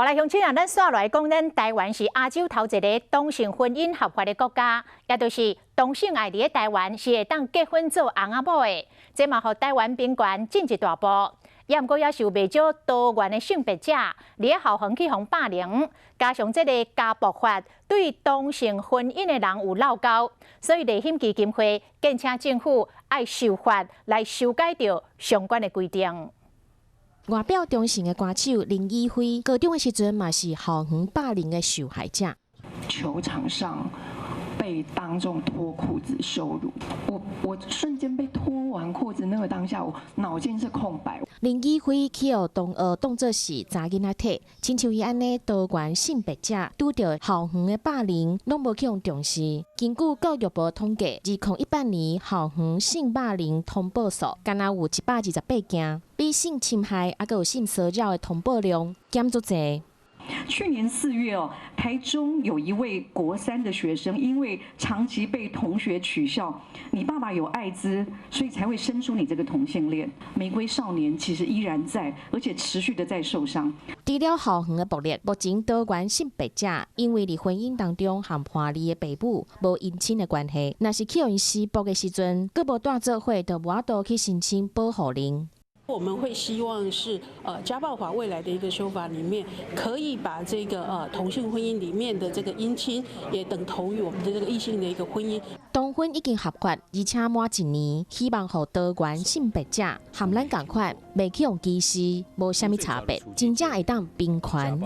好來，鄉親啊，咱紲來講，咱台灣是亞洲頭一个同性婚姻合法的國家，也就是同性愛佇咧台灣是會當結婚做翁仔某的，這嘛予台灣平權進一大步。也毋過也是有袂少多元的性別者佇咧校園去予霸凌，加上這个家暴法對同性婚姻的人有漏溝，所以麗馨基金會建請政府愛修法來修改著相關的規定。外表中性的歌手林以輝，高中的時陣嘛是校園霸凌的受害者。球場上被當眾脫褲子羞辱，我瞬間被脫完褲子那個當下，我腦筋是空白。林以輝去予同學當做是查囡仔體，親像伊按呢多元性別者拄著校園的霸凌，攏無去予重視。根據教育部統計，2018年校園性霸凌通報數，敢若有128件，比性侵害猶閣有性騷擾的通報量減足濟。去年4月哦，台中有一位國三的學生，因為長期被同學取笑，你爸爸有艾滋，所以才會生出你這個同性戀。玫瑰少年其實依然在，而且持續的在受傷。除了校園的暴力，目前多元性別者因為佇婚姻當中和伴侶的爸母無姻親的關係，若是去予𪜶施暴的時陣，閣無蹛做伙，就無法度去申請保護令。我們會希望是家暴法未來的一個修法裡面，可以把這個同性婚姻裡面的這個姻親也等同於我們的這個異性的一個婚姻。同婚已經合法，而且滿一年，希望予多元性別者和咱仝款，袂去予歧視，無啥物差別，真正會當平權。